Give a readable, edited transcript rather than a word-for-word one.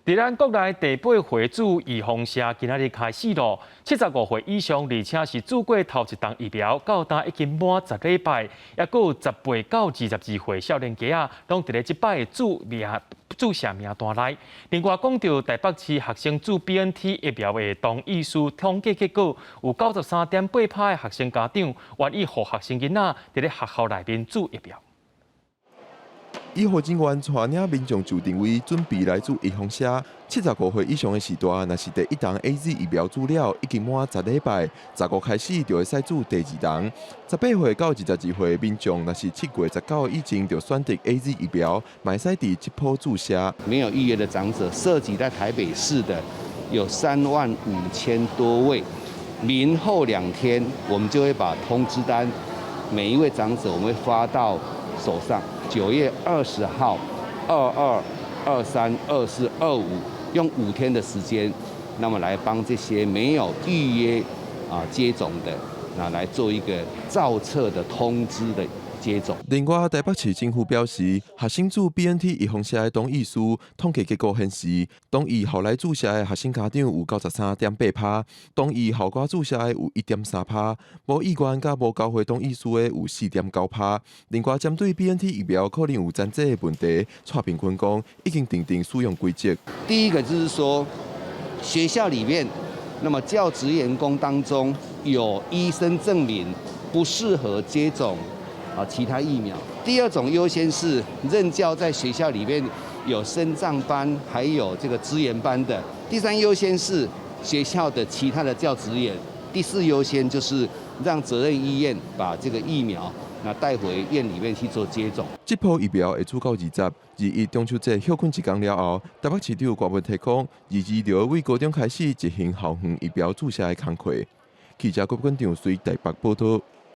佇咱國內第八回注預防射今仔日開始囉，75歲以上，而且是注過頭一針疫苗，到今已經滿10禮拜，抑閣有18到22歲少年家仔，攏佇咧這擺的注射名單內。另外，講到台北市學生注 BNT 疫苗的同意書統計結果，有93.8%的學生家長願意予學生囡仔佇咧學校內面注疫苗。醫護人員帶領民眾就定位，準備來注預防射。75歲以上的時代，若是第一針 AZ 疫苗注了，已經滿十禮拜，15開始就會使注第二針。18歲到22歲民眾，若是7月19以前就選擇 AZ 疫苗，嘛會使佇這波注射。沒有預約的長者，涉及在台北市的有3萬5千多位。明後2天，我們就會把通知單，每一位長者我們會發到手上。9月20號、22、23、24、25，用5天的時間，那麼來幫這些沒有預約接種的，那來做一個造冊的通知的接種。另外，台北市政府表示，學生注 BNT 預防射的同意書統計結果顯示，同意予來注射的學生家長有93.8%，同意予外注射的有1.3%，無意願佮無交回同意書的有4.9%。另外，針對 BNT 疫苗可能有殘劑的問題，蔡炳坤講已經訂定使用規則。第一個就是說，學校裡面，那麼教職員工當中有醫生證明不適合接種其他疫苗。第二種優先是任教在學校裡面有身障班，還有這個資源班的。第三優先是學校的其他的教職員。第四優先就是讓責任醫院把這個疫苗那帶回院裡面去做接種。這波疫苗會注到20、21中秋節歇睏一工了後，台北市長郭文提講，22就會為高中開始執行校園疫苗注射的工課。記者郭根長隨台北報道。